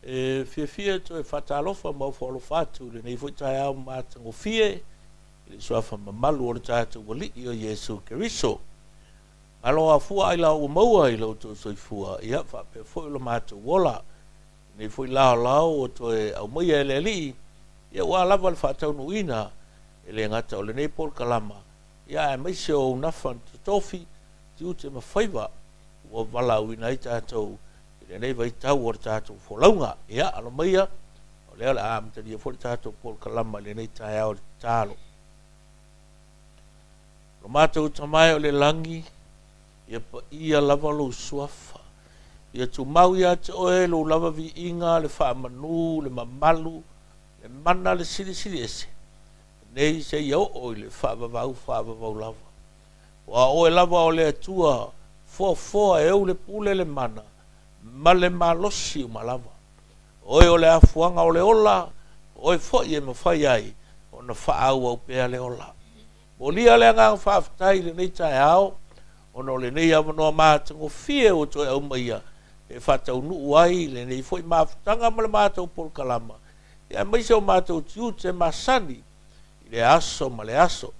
E fiafia e toe faatalofa ma ofo alofa atu i lenei foi taeao matagofie i le suafa mamalu o le tatou Alii o Iesu Keriso. Malo afua ailao ua maua i lo outou soifua, ia faapea foi lo matou ola. Lenei foi laolao ua toe aumaia e le Alii, ia ua lava le faataunuuina e le gata o lenei polokalama, ia aemaise o auaunaga totofi, tiute ma faiva ua valaauina ai tatou i lenei vaitau o le tatou folauga. Ia, alo maia, o lea o le a amatalia foi le tatou polokalama i lenei taeao i le tatalo. Lo matou Tama e o le lagi, ia paia lava lou suafa. Ia tumau ia te oe lou lava viiga, le faamanu, le mamalu, le mana, le silisili ese, nei seia oo i le faavavau faavavau lava. Aua o oe lava o le Atua foafoa e ou le pule le mana ma le malosi uma lava. O oe o le afuaga o le ola, o oe foi e mafai ai ona faaauau pea le ola. Molia le agaga faafetai i lenei taeao, ona o lenei avanoa matagofie ua toe aumaia e faataunuu ai lenei foi mafutaga ma le matou polokalama, aemaise o matou tiute masani i le aso ma le aso.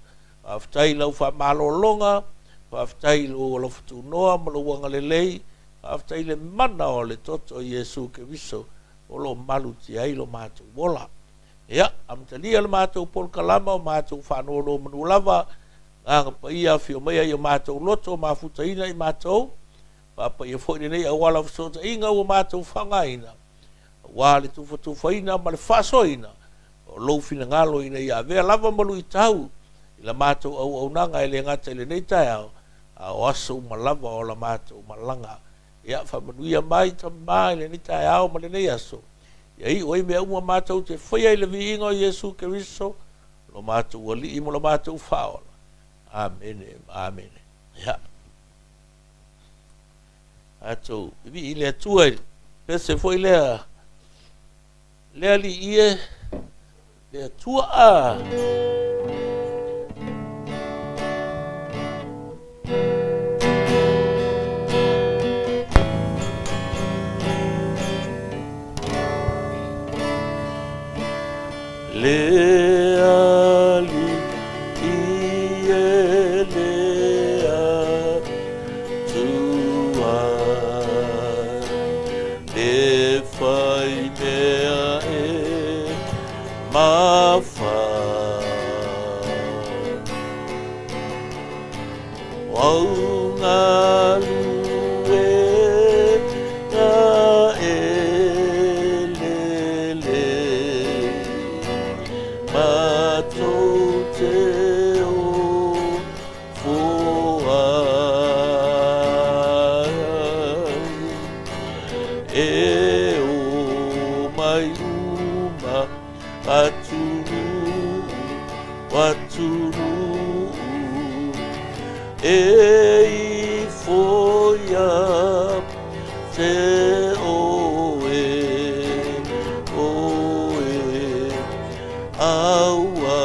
Faafetai i lau faamalologa, faafetai i lou alofa tunoa ma lou agalelei, faafetai i le mana o le toto o Iesu Keriso o lo o malutia ai lo matou ola. Ia, amatalia le matou polokalama o matou faanonomanu lava, agaga paia afio mai ai o matou loto mafutaina i matou, faapaia foi lenei auala o fesootaiga ua matou faaaogaina, aua le tufatufaina ma le faasoaina o lou finagalo ina ia avea lava ma luitau i la matou auaunaga e le gata i lenei taeao, a o aso uma lava o la matou malaga. Ia, faamanuia mai Tama i lenei taeao ma lenei aso, ia iu ai mea uma matou te faia i le viiga o Iesu Keriso, lo matou Alii ma lo matou Faaola. Amene, amene. Ia, tatou vivii i le Atua i pese foi lea, le Alii e, le Atua a. Le Alii e le Atua, le fai mea e mafai. O au galuega e lelei, matou te ofo ai. E o mai uma atunuu, atunuu, e ifo ia te oe, oe, aua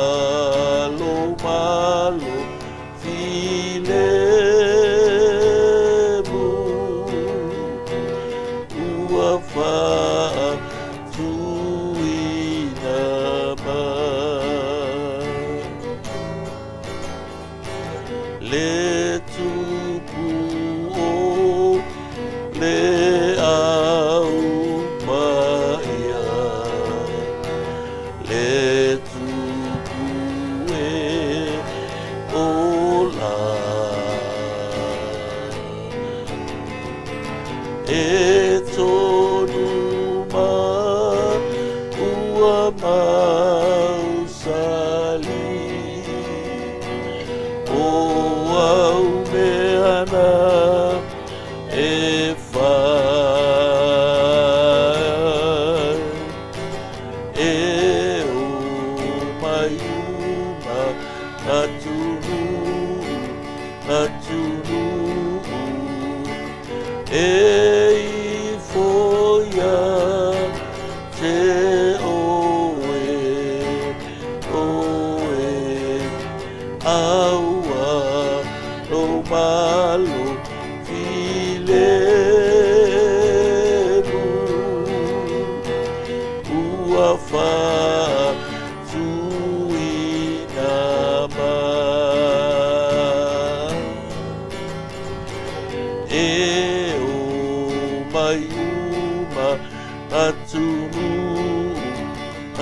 lo malo filemu, ua faatuina mai. Le tupu o le au paia, le tupu e ola. E tonu ma ua mausali, o au mea na e fai. E o mai uma atunuu, atunuu, e ifo mai uma atunuu,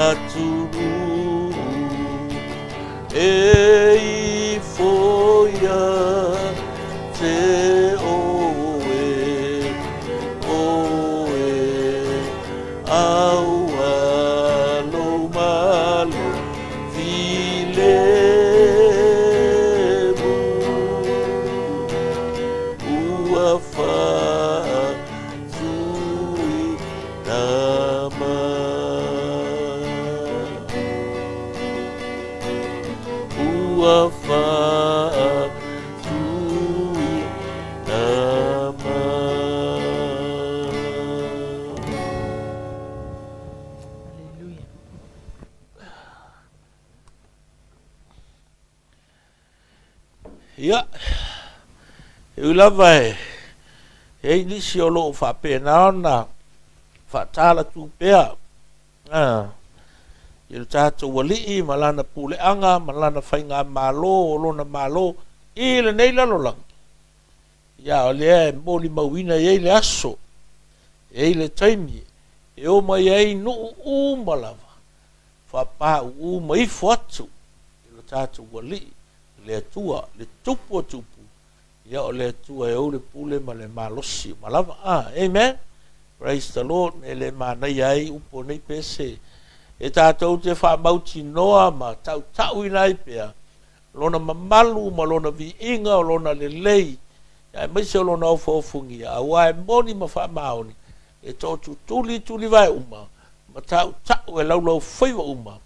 atunuu e ifo ia te oe, oe aua lou malo filemu ua faatuina mai. Ua faatuina mai. Hallelujah. Ia, e ui lava e i ai nisi o lo o faapena ona faatala tu pea i le tatou Alii ma Lana puleaga ma Lana faigamalo o Lona Malo i lenei lalolagi. Ia, o lea e molimauina e i ai le aso, e i ai le taimi e o mai ai nuu uma lava, faapauū ma ifo atu i lo tatou Alii, le Atua, le Tupu o tupu, ia o le Atua e ou le pule ma le malosi uma lava. Amen. Praise the Lord. E le manaia ai upu o nei pese e tatou te faamautinoa ma tautauina ai pea lona mamalu ma lona viiga o lona lelei, aemaise o lona ofoofgia, auā e moni ma faamaoni e tootutuli tulivae uma ma tautau e laulaufaiva uma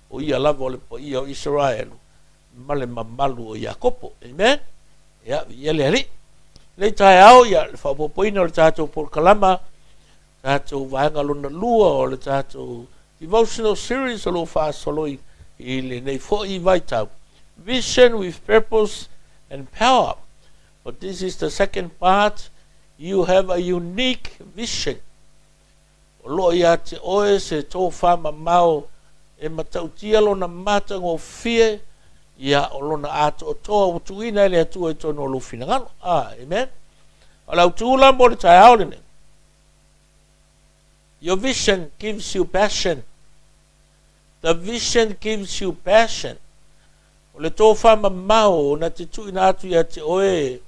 o ia lava o le paia o Isaraelu ma le mamalu o Iakopo. Amen. Ia, viia le Alii. Lenei taeao, ia, le faaopoopoina o le tatou polokalama, tatou vaega lona lua o le tatou devotional series o lo o faasolo i lenei foi vaitau. Vision with Purpose and Power. But this is the second part. You have a unique vision. O loo iā te oe se tofamamao e matautia lona matagofie, ia, o lona atoatoa ua tuuina e le Atua i totonu o lou finagalo. Amen. O le autū la mo le taeao lenei. Your vision gives you passion. The vision gives you passion. O le tofamamao na te tuuina atu iā te oe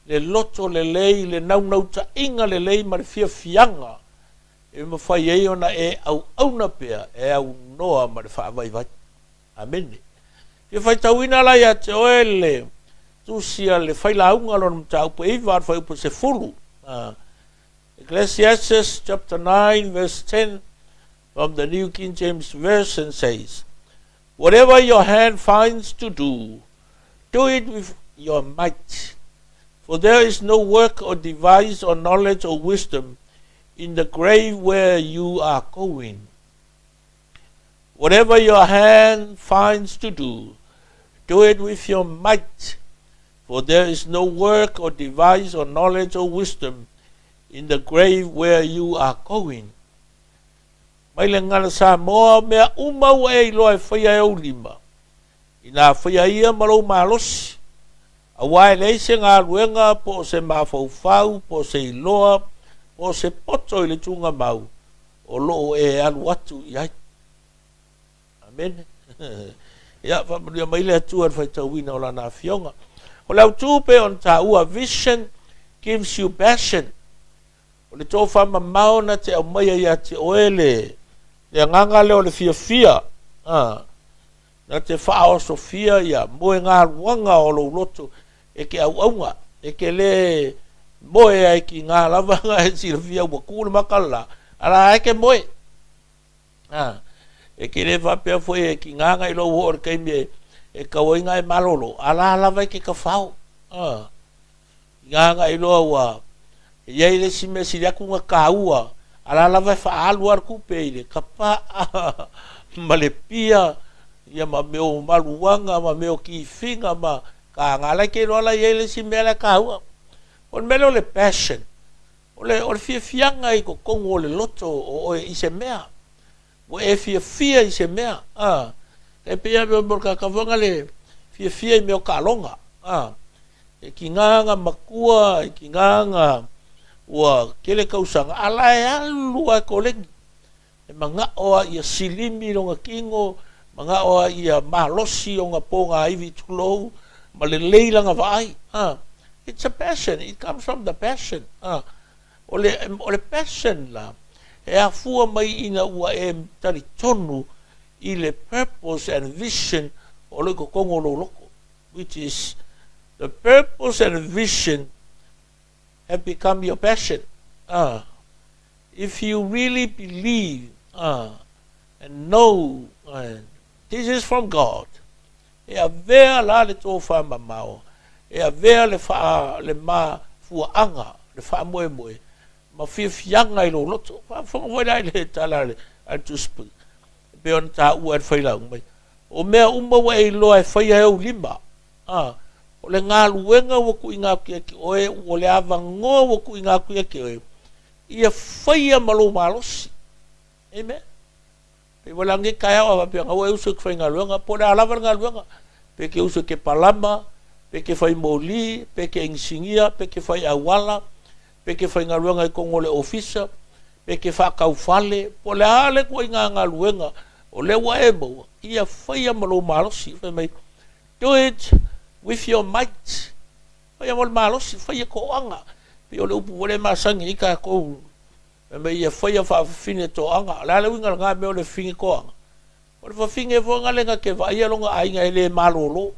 le loto lelei, le naunautaiga lelei ma le fiafiaga e mafai ai ona e auauna pea e aunoa ma le faavaivai. Amene. Fia faitauina la iā te oe le tusi a le Failauga lona mataupu e 9 a le fuaiupu 10. Ecclesiastes chapter 9 verse 10 from the New King James Version says, "Whatever your hand finds to do, do it with your might. For there is no work or device or knowledge or wisdom in the grave where you are going." Whatever your hand finds to do, do it with your might. For there is no work or device or knowledge or wisdom in the grave where you are going. Mai le Gagana Samoa, mea uma ua e iloa e faia e ou lima, inā faia ia ma lou malosi, auā e leai se galuega po o se mafaufau po o se iloa po o se poto i le tugamau o loo e alu atu i ai. Amene. Ia, faamanuia mai le Atua i le faitauina o Lana Afioga. O le autū pei ona taua, vision gives you passion. O le tofamamao na te aumaia iā te oe le le agaga lea o le fiafia, na te faaosofia ia moegaluaga o lou loto e ke auauga, e ke lē moe ai ki ngā lava nga e silafia ua kū le maka le lā, a la e ke moe. E ke lē faapea foi e ki ngā nga i lou oo i le taimi e, e kau ai nga e malolo, a la lava e ke kafao. I ngā nga iloa ua i ai le isi mea sili atu na kāua, a la lava e faaalu lava le tupe i le kapaa ma le pia, ia ma mea o maluaga ma mea o kifiga ma kaga. La e ke iloa la i ai le isi mea la e kāua. O le mea lea o le passion, o le, o le fiafiaga i totonu o le loto o oe i se mea. Ua e fiafia i se mea, a. E pei lava mo le kakavaga le fiafia i mea o taaloga, a. E kigā ngā matua, e kigā ngā, Ua tele tausaga, a la e alu lava e koleni. E manao lava ia silimi lona tino, manao lava ia malosi ona pogaivi tulou, ma lelei lana vaai. A, it's a passion, it comes from the passion. A, o le passion la, e afua mai ina ua e talitonu i le purpose and vision o lo o i totonu o lou loto, which is the purpose and vision have become your passion. If you really believe and know this is from God, e avea la le tofamamao, e avea le, wha, le mafuaaga, le faamoemoe, ma fiafiaga i lou loto. Faafofoga foi la i le tala a le Tusipui. E pei ona taua e le failau mai. O mea uma ua e iloa e faia e ou lima. Ah, o le galuega ua tuuina atu ia te oe, o le avanoa ua tuuina atu ia te oe, ia faia ma lou malosi. Amen. Pe wala nge kaya o faapea ua e uso i ke faigaluega, po o le a lava le galuega. Pe ke uso i ke palama, pe ke fai moli, pe ke inisinia, pe ke fai auala, pe ke faigaluega i totonu o le ofisa, pe ke faataufale, po o le a le ituaiga galuega o lea ua e maua, ia faia ma lou malosi. Fai mai, do it with your might. Faia ma le malosi, faia toaga. Pei o le upu ua le masani ai tatou. Fai mai ia faia faafafine toaga. O le a le uiga o lena mea o le fafine toaga? O le fafine foi na le na te vaaia lona aiga e le malolo.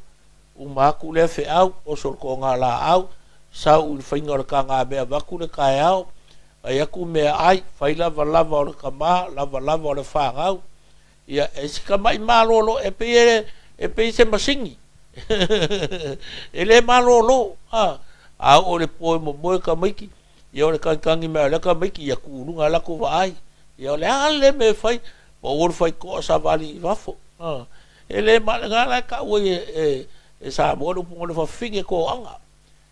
Uma atu lea feau, oso le toga laau, sau i le faiga o le tagamea avatu le taeao, fai atu meaai, fai lava lava o le tama, lava lava o le fanau. Ia, e si tama'i malolo e pei e pei se masini. E le malolo. A, a oo i le po e momoe tamaiti, ia o le tagitagi mai o lea tamaiti, ia tuu i luga latou vaai. Ia o le a le mea e fai, pau le faitoa savali i fafo. A, e le ma lena la e taua ai e Samoa le upu o le fafine toaga.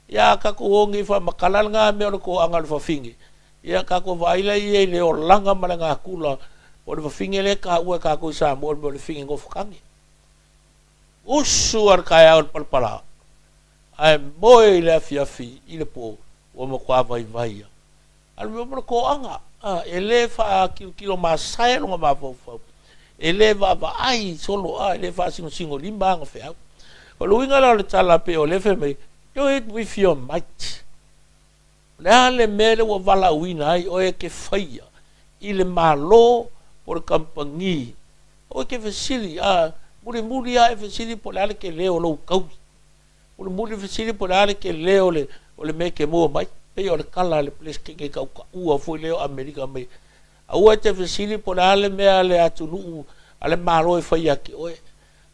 Ia a tatou o nei faamatala lena mea o le toaga o le fafine, ia tatou vaai laia i le olaga ma le natura o le fafine lea e taua e tatou i Samoa o le mea o le fafine nofotane. Usu lava le taeao i le palapala, ae moe i le afiafi i le po ua matua vaivai lava. A o le mea o le toaga, a, e le faatilotilo masae lona mafaufau, e le vaavaai solo a, e le faasinosinolima ana feau. O le uiga la o le tala pei o lea fai mai, do it with your might. O le a le mea lea ua valaauina ai oe e ke faia i le Malo po o le kamupani. Aua e te fesili, a, mulimuli lava e fesili po o le a le tele o lou taui. Mulimuli fesili po o le a le tele o le mea e te maua mai. Pei o le tala a le Peresetene tautaua foi lea o Amerika mai. Aua e te fesili po o le a le mea a le atunuu a le Malo e faia ia te oe.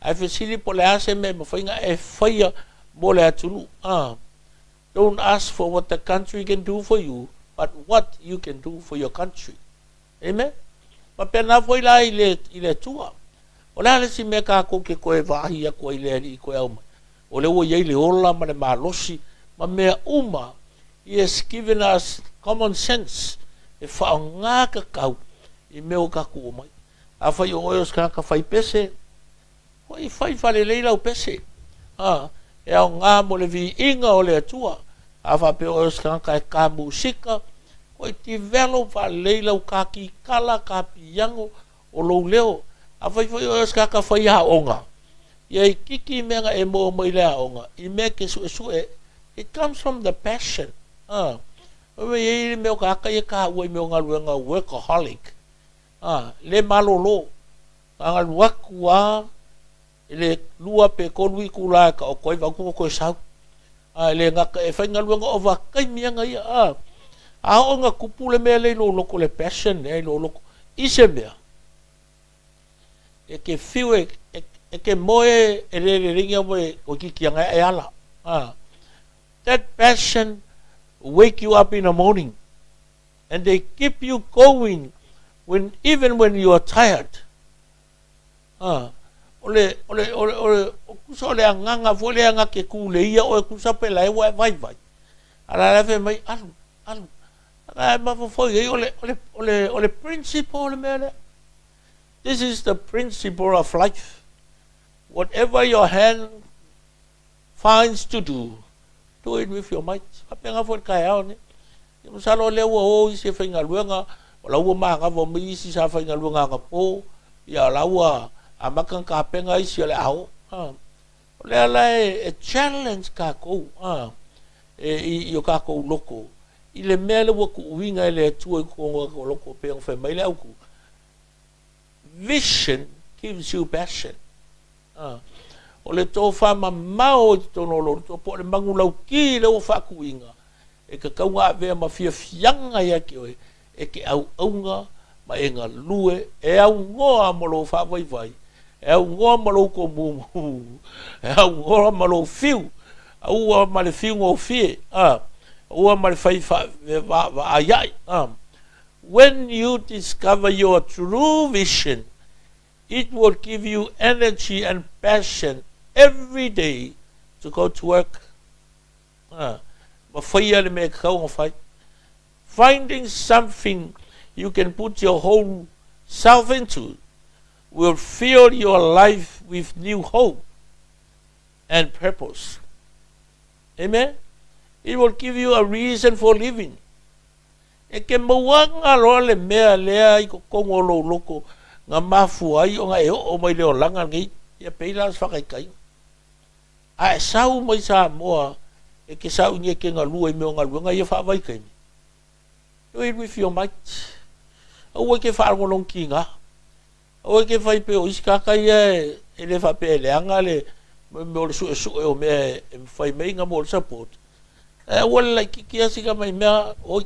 Ae fesili po o le a se mea e mafai ona e faia mo le atunuu. A, don't ask for what the country can do for you, but what you can do for your country. Amen. Faapena foi la i le Atua. O le a le isi mea tatou te toe vaai atu ai i le Alii toe aumai? O lea ua i ai le ola ma le malosi ma mea uma. He has given us common sense e faaaoga tatau i mea ua tatou omai. Afai o oe o se tagata fai pese, foi fai faalelei lau pese. A, e aoga mo le viiga o le Atua. A faapea o oe o se tagata e ka musika, foi develop faalelei lau kakikala, ka piano o lou leo. Afai foi o oe o se tagata fai aoga, ia itiiti mea na e maua mai le aoga, i mea e te suesue, it comes from the passion. A, o i ai le mea o tagata ia taua i mea o galuega workaholic. A, le malolo. A galu atu lava i le 2 pe 3 itula e taoto ai vaeatu ua toe sau. A, e le gata e faigaluega ovataimi aga ia. A, a oo ina tupu le mea lea i lou loto, le passion lea i lou loto, i se mea, e te fiu e te moe e le lelei ni e toeitiiti aga e ala. A, that passion wake you up in the morning and they keep you going when even when you are tired. A, o le, o kusa o le agaga foi lea na ke kuleia oe kusa pe la e ua e vaivai. A la la fai mai, alu, alu. A e mafaufau i ai o le principle o le mea lea. This is the principle of life. Whatever your hand finds to do, do it with your might. Faapena foi le taeao nei. Ia masalo o lea ua o isi e faigaluega, o la ua manava mai isi sa faigaluega anapo, ia o la ua amata ona tapena isi o le a o. O lea la e challenge tatou i o tatou loto i le mea lea ua tuuina e le Atua i totonu o tatou loto pei ona fai mai le autu, Vision gives you passion. O le tofamamao i totonu o lou loto po o le manulauti lea ua faatuina, e tatau ona avea ma fiafiaga ia te oe e te auauna ma e galue e aunoa ma lou faavaivai, e aunoa ma lou tomumu, e aunoa ma lou fiu, aua ma le fiu gofie, aua ma le fai faavaaiai. When you discover your true vision, it will give you energy and passion every day to go to work. Ma faia le mea e tatau ona fai. Finding something you can put your whole self into will fill your life with new hope and purpose. Amen? It will give you a reason for living. E ke mauaga loa le mea lea i totonu o lou loko na mafua ai ona e oo mai le olaga lenei, ia pei la o se faataitaiga. A e sau mai Samoa e te saunia e te galue i mea o galuega ia faavaitaimi, do it with your might. Aua e te faalogologo tiga. Aua e te fai pei o isi tagata ia e le faapea e leaga le mea o le suesue o mea e mafai mai ona mo le support. Ae aua le laitiiti lava sina mai mea, oi,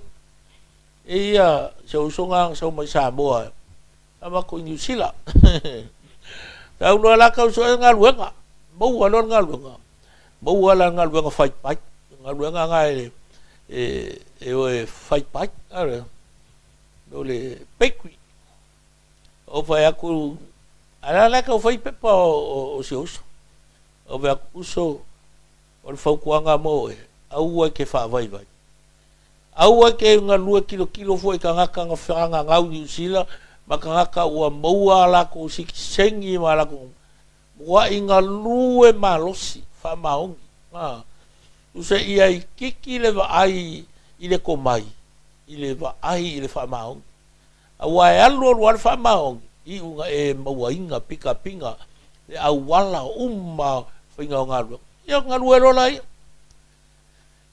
e ia si ou uso na sau mai Samoa, sa matou i Niu Sila. Tau loa la tau sue galuega, maua loa le galuega, maua la le galuega faipai, galuega na e e o e faipai, o le bakery. Ou fai atu, a la la tau fai pepa o si ou uso. Ou fai atu, uso, o le fautuaga mo oe, aua e te faavaivai. Aua e te galue tilotilo fua i tagata na feagagau i Niu Sila ma tagata ua maua a latou sitiseni ma a latou mua'i galue malosi faamaoni. Tusa ia itiiti le vaai i le tomai, i le vaai i le faamaoni. Aua e alu alu lava le faamaoni, iuga e mauaina pikapiga le auala uma faiga o galuega. Ia galue loa laia.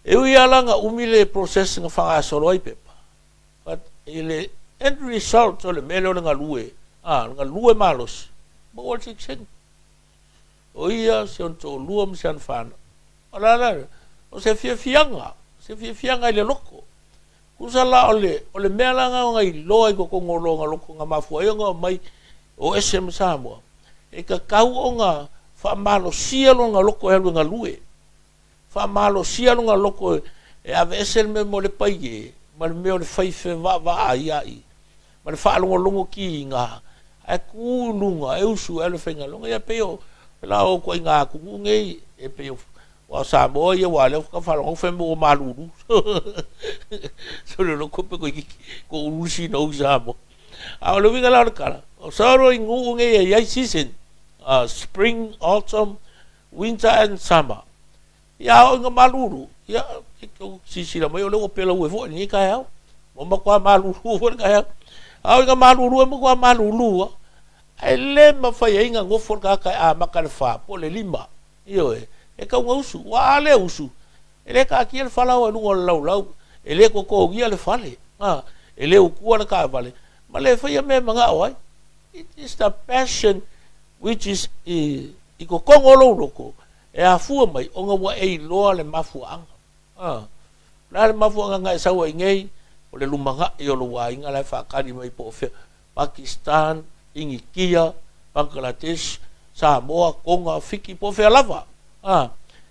E ui lava la na umi le process na faagasolo ai pepa, but i le end result o le mea lea o le galue, a, le galue malosi, maua le sitiseni. O ia, si ona toalua ma si ana fanau. O le a le, o se fiafiaga, se fiafiaga i le loko. Tusa la o le, o le mea la na ona iloa i totonu o lona loko na mafua ai ona omai o ese ma Samoa, e tatau ona faamalosia lona loko e alu e galue. Faamalosia lona loko e aveese le mea mo le paie ma le mea o le fai fevaavaaia'i ma le faalogologo kiga ae tu i luga e usu e alu e faigaluega. Ia pei o la o ituaiga atunuu nei e pei o Aua o Samoa ia aua o lea faatoa faalogo atu fai mai ua malulu. Sole loto pe toeitiiti ko ulu sinou i Samoa. A o le uiga la o le tala, o solo i nuu nei e i ai season, spring, autumn, winter and summer. Ia a oo ina malulu, ia silasila mai o lea ua pelaue foi i lenei taeao. Ua matua malulu foi le taeao. A oo ina malulu e matua malulu lava. Ae le mafai ai ona nofo le tagata e amata i le fa po o le lima. Ioe, e tau na usu. Ua a le usu, e le taatia le falaoa i luga o le laulau, e le totogia le fale, a, e le utua le taavale, ma le faia mea e manao ai. It is the passion which is i, i totonu o lou loto, e afua mai ona ua e iloa le mafuaaga. A, o le a le mafuaaga na e sau ai nei? O le lumanai o lou aiga la e faatali mai po o fea. Pakistan, Initia, Bangladesh, Samoa, Tonga, Fiti, po o fea lava. A,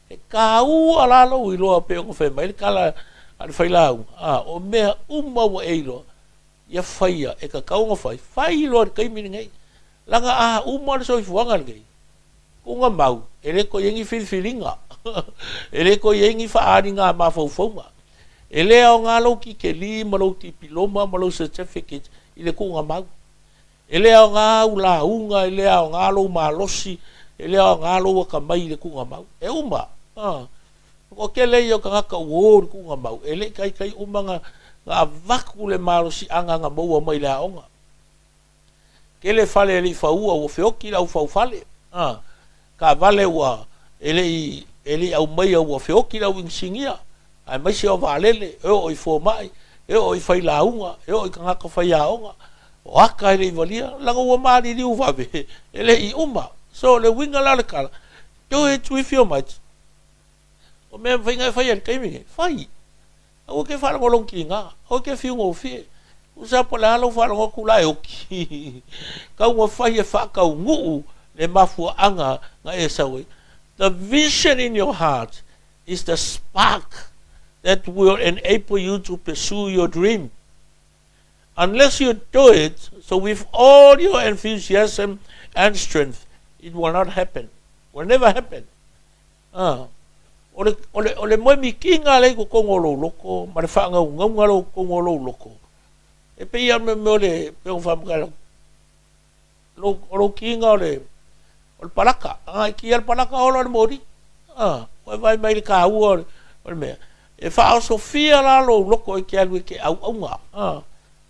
he tāua la lou iloa pei ona fai mai le tala a le failauga, a, o mea uma ua e iloa, ia faia e tatau ona fai, fai loa i le taimi lenei. Leaga a uma le soifuaga lenei, kuga mau, e le toe i ai ni filifiliga, e le toe i ai ni faaaliga mafaufauga. E le aoga lou tikeli ma lou tipiloma ma lou certificate i le tuuga mau. E le aoga au lauga, e le aoga lou malosi, e le aoga lou atamai i le tuuga mau. E uma. O le toatele ia o tagata ua o i le tuuga mau, e le i taitai uma Na avatu le malosiaga na maua mai le aoga. Tele fale e le i faua ua feoti le au faufale. A, taavale ua e le i e le i aumaia ua feoti le au inisinia, aemaise o vaalele, e oo i fomai, e oo i failauga, e oo i tagata faiaoga. O ata e le i valia, leaga ua maliliu vave, e le i uma. So, o le uiga la o le tala, do it with your might. O mea e mafai ona e faia i le taimi lenei, fai. Aua e te faalogo lou tiga, aua e te fiu gofie. Tusa po o le a lou faalogo atu la e oti, tau ua fai e faataunuu le mafuaaga na e sau ai. The vision in your heart is the spark that will enable you to pursue your dream. Unless you do it, so with all your enthusiasm and strength, it will not happen. Will never happen. A, o le, o le, o le moe mikiga lea i totonu o lou loko ma le faagaugauga lea i totonu o lou loko, e pei lava o le mea o le, pei ona faamatala atu, lou, o lou kiga o le, o le palaka. A e kia le palaka ola le moli. A, ua e vaai mai i le taua o le, o le mea. E faaosofia la lou loko e te alu e te auauna. A,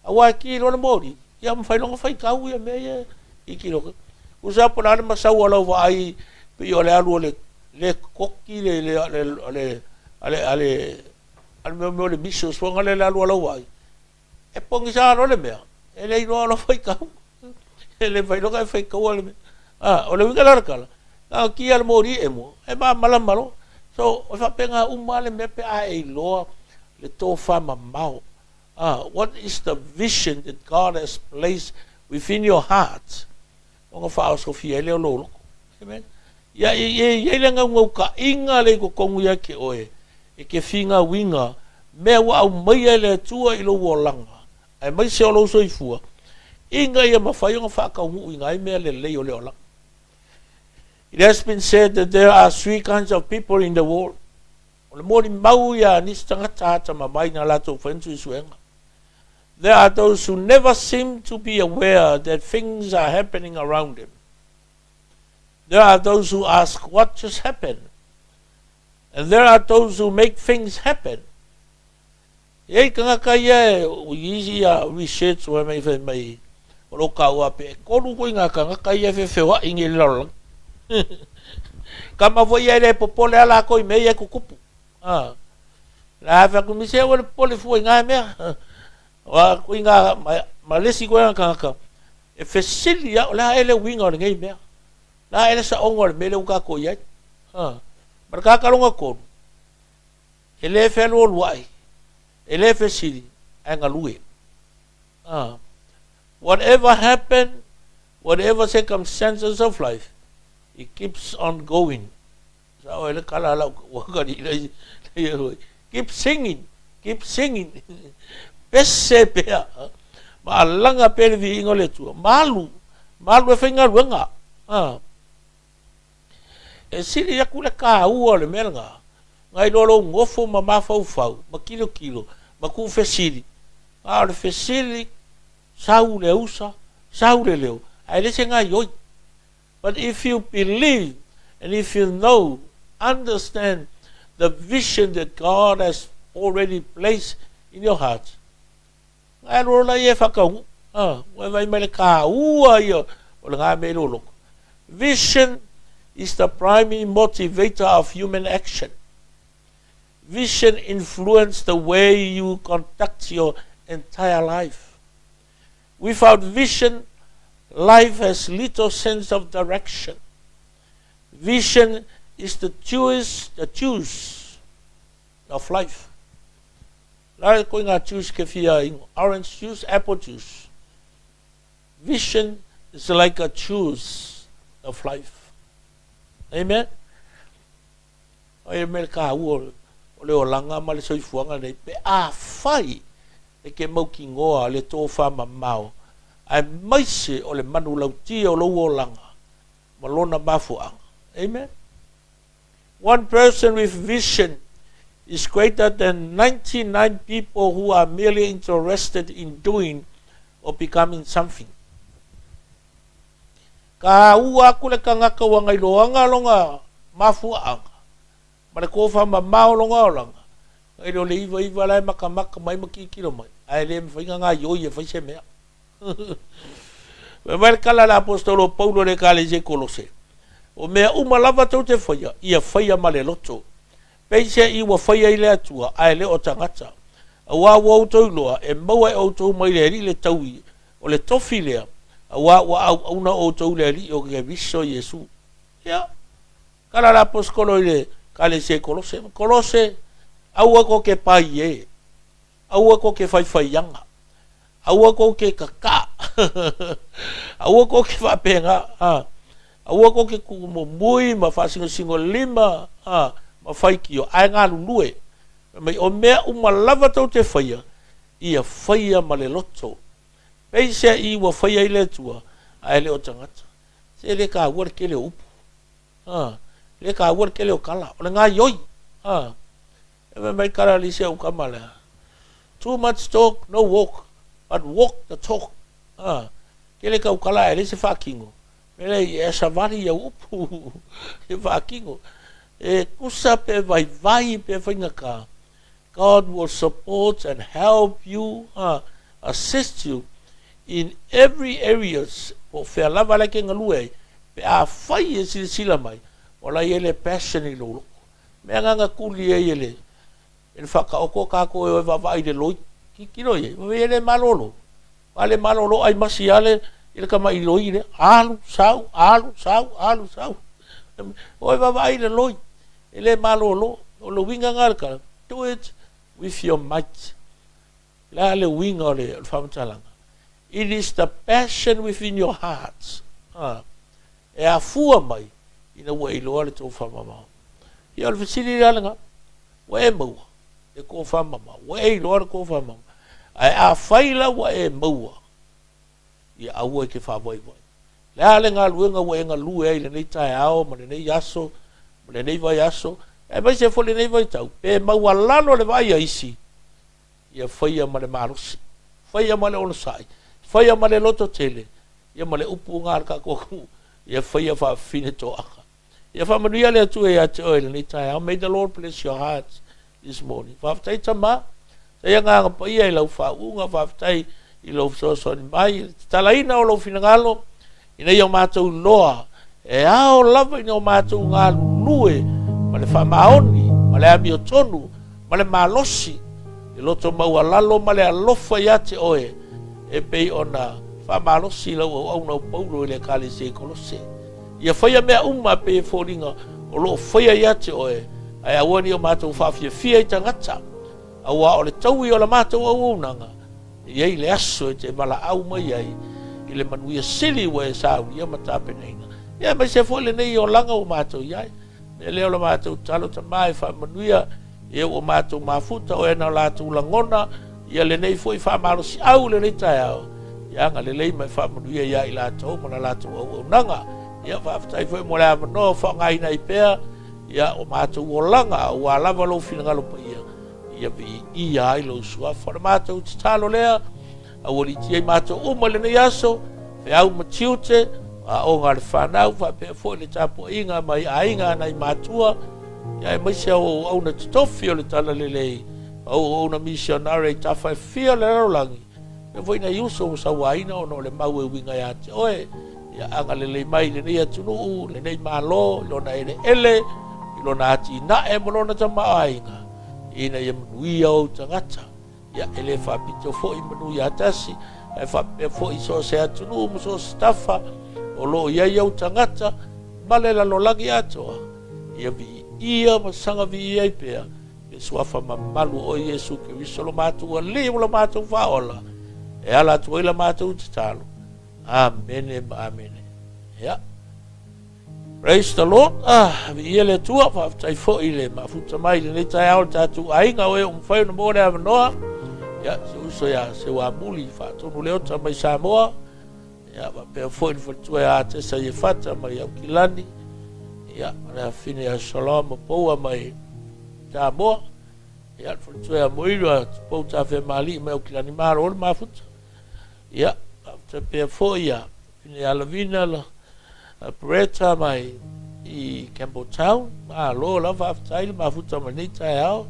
aua e ki loa le moli, ia mafai loa ona faitau ia mea ia i kilo. Tusa po o le a le masau o lau vaai pei o le alu o le le koki le le le le ale ale ale mea mea o le miso suaga le le alu o lau vaai. E pogisa loa le mea, e le iloa loa faitau. E le mafai loa ona e faitaua le mea. A, o le uiga la o le tala, na o kia le moli e mua, e malamalama loa. So, e faapena uma lava le mea pe a e iloa le tofamamao. Ah, what is the vision that God has placed within your heart? Ona faaosofia ai lea o lou loko. Amen. Ia, e i ai le gaugaukaʻiga lea i totonu ia te oe, e ke figauiga, mea ua aumaia e le Atua i lou olaga, aemaise o lou soifua, ina ia mafai ona faataunuuina ai mea lelei o le olaga. It has been said that there are three kinds of people in the world. O le molimau ia a nisi tagata atamamai na latou faia suesuega. There are those who never seem to be aware that things are happening around them. There are those who ask what just happened. And there are those who make things happen. E i ai tagata ia e ui isi ia research wai mai fai mai o lo kaua pe ekolu koe ngā tagata ia e feofeoaʻi nei i le lalolagi. Kama foi ia e le popole a lākou i mea ia e tutupu. A, la fai atu mise ua le popole fua i ngā mea. Wa koe ngā, ma, ma le isi koe ngā tagata, e fesili a o le a e le uiga o lenei mea. La e le saoga o le mea lea ua kākou i ai. A, ma le kākā longa tolu, e le fealualuaʻi, e le fesili, ae galue. A, whatever happen, whatever circumstances of life, it keeps on going. Sa oe le kala lau ua kali lei lei hoi. Keep singing, keep singing. Pese pea. Ma alanga pea le viiga o le Atua. Malu, malu e faigaluega. Ah. E sili aku le kāua o le mea lena, nai loa lou nofo ma mafaufau, ma kilokilo, ma tuufesili. A o le fesili, sau le usa, sau le leo, ae le se gaioi. But if you believe and if you know, understand the vision that God has already placed in your heart, ngai alu loa ia e whakaungu. Ah, ua e vai mai le kāua ia o le ngā mea i lou loko. Vision is the primary motivator of human action. Vision influence the way you conduct your entire life. Without vision, life has little sense of direction. Vision is the juice, the juice of life. La koe ngā juice ke whia ingo. Orange juice, apple juice. Vision is like a juice of life. Amen. Ai e mea ka ua o le olaga ma le soifuaga nei, pe afai e ke mautinoa le tofamamao aemaise o le manulauti o lou olaga ma lona mafuaaga. Amen. One person with vision is greater than 99 people who are merely interested in doing or becoming something. Ka ua aku le tagata ua gailoaga lona mafuaaga ma le tofamamao o lona olaga. Nai lo le 99 la e makamaka mai ma tilotilo mai, ae le mafai ona gaoioi e fai se mea. Fai mai le tala a le aposetolo o Paulo i le Ekalesia i Kolose, O mea uma lava tou te faia, ia faia ma le loto, peiseai ua faia i le Atua, ae le o tagata. Auā ua outou iloa, e maua e outou mai le Alii le taui o le tofi lea, auā ua auauna outou i le Alii o Keriso Iesu. Ia, tala a le aposetolo i le Ekalesia i Kolose, Kolose, aua tou te pai e. Aua tou te faifaiaga. Aua tou te kakaa. Aua tou te faapena. Aua tou te tuumumui ma faasinosinolima ma faitio, ae galulue. Fai mai, o mea uma lava tou te faia, ia faia ma le loto. Peiseai ua faia i le Atua, ae le o tagata. Se le taua le tele o upu. Le taua le tele o tala. O le gaoioi. E fai mai tala le isi au tama lea, Too much talk, no walk, but walk the talk. A, tele tautala ae leai se faatino. Mea lea e savali i au upu e faatino. E tusa pe vaivai pe faigata, God will support and help you, a, assist you in every areas po o fea lava la e te galue ai, pe afai e silasila mai, o la e i ai le passion i lou loto. Mea na na tuli ai e le e le faataoto tatou e o e vaavaai i le loi. Tilotilo i ai, fai mai e le malolo. A le malolo ai masi lava le i le tama'i loi lea. Alu, sau, alu, sau, alu, sau. O e vaavaai i le loi, e le malolo. O le uiga lena o le tala, do it with your might. O le a le uiga o le faamatalaga? It is the passion within your heart. Ah. E afua mai ina ua iloa le tofa mamao. Ia, o le fesili la lena, ua e maua le tofa mamao? Ua e iloa le tofa mamao? Ae afai la ua e maua, ia aua e te faavaivai. Le a le galuega ua e galue ai i lenei taeao ma lenei aso ma lenei vaiaso, aemaise foi lenei vaitau, pe maualalo le vaai a isi, ia faia ma le malosi, faia ma le onosai, faia ma le lototele, ia ma le upu gā le tatou atunuu, ia faia faafine toaga. Ia faamanuia le Atua ia te oe i lenei taeao. May the Lord bless your hearts this morning. Faafetai Tama, faafetai Agaga Paia i lau faauuga, faafetai i lou fesoasoani mai, i le tatalaina o lou finagalo, ina ia o matou iloa e ao lava ina o matou galulue ma le faamaoni, ma le amiotonu, ma le malosi, le loto maualalo ma le alofa ia te oe, e pei ona faamalosi lau auauna o Paulo i le Ekalesia i Kolose. Ia faia mea uma e pei e foliga o lo o faia ia te oe, ae aua ne i o matou faafiafia i tagata, auā o le taui o la matou auaunaga, e i ai le aso e te valaau mai ai i le manuia sili ua e saunia ma tapenaina, ia aemaise foi lenei olaga ua matou i ai. Mea lea o la matou tatalo Tama e faamanuia e ua matou mafuta oe na o latou lagona ia lenei foi faamalosiau i lenei taeao, ia agalelei ma e faamanuia ia i latou ma la latou auaunaga. Ia faafetai foi mo le avanoa o faaaogaina ai pea ia o matou olaga aua lava lou finagalo paia ia viia ai lou suafa. O le matou tatalo lea, aualiitia i matou uma i lenei aso, feau ma tiute, aoga a le fanau, faapea foi le tapuaiga mai aiga a nai matua, ia aemaise au auauna totofi o le Talalelei, au auauna misionare i tafa e fia o le lalolagi, faapea foi nai uso ua sauaina ona o le mau e uiga ia te oe. Ia agalelei mai i lenei atunuu, lenei Malo, i lona eleele, i lona atinae ma lona tamaoaiga, ina ia manuia ou tagata. Ia, e le faapito foi manu ia tasi, ae faapea foi i so o se atunuu ma so o se tafa o lo o i ai ou tagata ma le lalolagi atoa, ia viia ma saga viia ai pea le suafa mamalu o Iesu Keriso lo matou Alii ma lo matou Faaola, e ala atu ai la matou tatalo. Amene ma amene. Ia. Praise the Lord. Ah, viia le Atua, faafetai foi i le mafuta mai i lenei taeao le tatou aiga o e ua mafai ona maua le avanoa. Ia, si uso ia Seuamuli Faatonu Leota mai Samoa. Ia, faapea foi le faletua ia Atesa Iefata mai Aukilani. Ia, ma le afine ia Shalom Poua mai Samoa. Ia, le faletua ia Moira Tupou Tafemalii mai Aukilani. Malo le mafuta. Ia, faapea foi ia afine ia Lavina la Bretta mai i Campbelltown. Malo lava, faafetai le mafuta mai lenei taeao.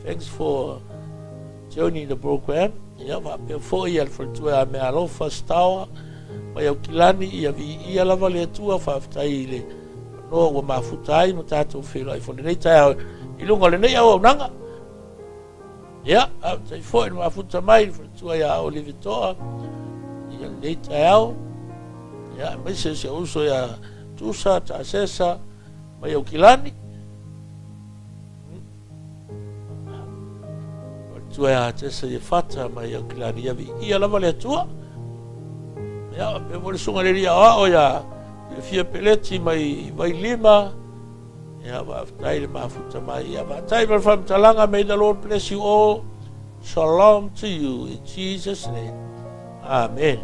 Thanks for joining the program. Ia, faapea foi ia le faletua ia Mealofa Stower mai Aukilani, ia viia lava le Atua, faafetai i le manoa ua mafuta ai ma tatou feiloai foi lenei taeao i luga o lenei auaunaga. Ia, faafetai foi i le mafuta mai le faletua ia Olive Toa ia lenei taeao. Ia, aemaise si ou uso ia Tusa Tasesa mai Aukilani. Faletua ia Tesa Iefata mai Aukilani, ia viia lava le Atua. Ia, faapea foi le susuga i le alii aoao ia Fiafia Peleti mai Vailima. Ia, faafetai le mafuta mai. Ia, faafetai mo le faamatalaga. May the Lord bless you all. Shalom to you in Jesus' name. Amen.